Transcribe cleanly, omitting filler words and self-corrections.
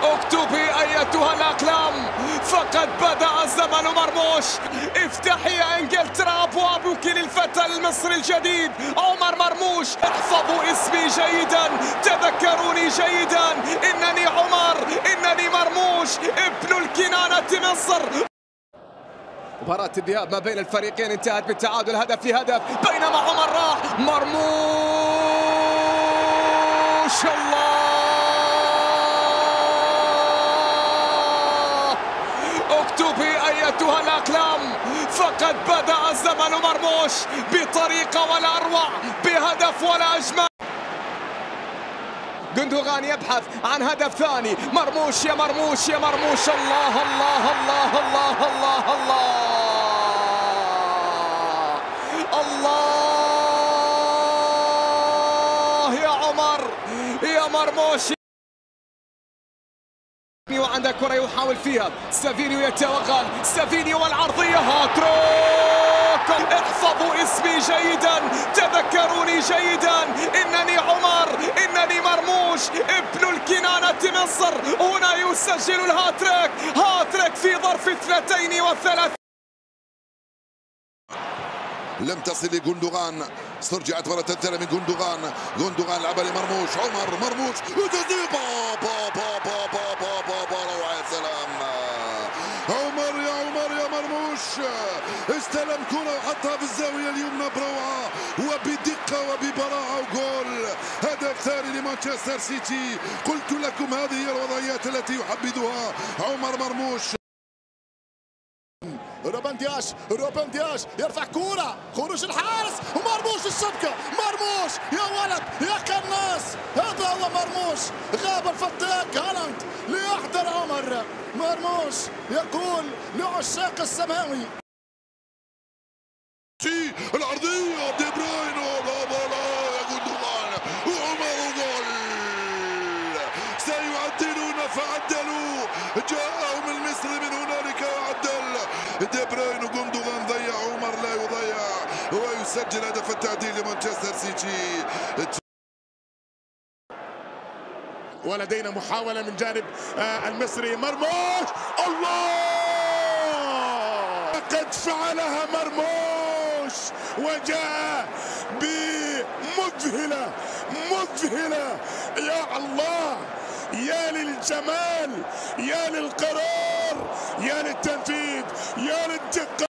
اكتبي ايتها الاقلام، فقد بدا الزمن مرموش. افتحي يا انجلترا ابوابك للفتى المصري الجديد عمر مرموش. احفظوا اسمي جيدا، تذكروني جيدا، انني عمر، انني مرموش، ابن الكنانة مصر. مباراة الذهاب ما بين الفريقين انتهت بالتعادل هدف لهدف، بينما عمر راح مرموش. الله، اكتبي ايتها الاقلام، فقد بدا الزمن مرموش بطريقة ولا اروع، بهدف ولا اجمل. جندوغان يبحث عن هدف ثاني. مرموش يا مرموش يا مرموش، الله الله الله الله الله الله الله يا عمر يا مرموش. وعندك كرة يحاول فيها سافينيو، يتوغل سافينيو والعرضية، هاتريك. احفظوا اسمي جيدا، تذكروني جيدا، انني عمر، انني مرموش، ابن الكنانة مصر. هنا يسجل الهاتريك، هاتريك في ظرف 32. لم تصل لجندوغان، استرجعت مرة ثانية من جندوغان، جندوغان لعبها لمرموش، عمر مرموش، با با با با با با با با، روعة يا سلام. عمر يا عمر يا مرموش، استلم كرة وحطها في الزاوية اليمنى بروعة وبدقة وببراعة وجول. هدف ثاني لمانشستر سيتي. قلت لكم هذه هي الوضعيات التي يحبذها عمر مرموش. روبن دياش، روبن دياش يرفع كرة، خروج الحارس ومرموش الشبكة، مرموش يا ولد يا قناص، هذا هو مرموش. غاب الفتاك هالاند ليحضر عمر مرموش، يقول لعشاق السماوي. العرضية دي بروين، لا يا جندوغان، وعمر جول. سيعدلون فعدلوا، جاءهم المصري من هنالك وعدل. دي بروين وجندوغان ضيع، عمر لا يضيع ويسجل هدف التعديل لمانشستر سيتي. ولدينا محاولة من جانب المصري مرموش. الله، قد فعلها مرموش وجاء بمذهلة مذهلة. يا الله، يا للجمال، يا للقرار، يا للتنفيذ، يا للدقة.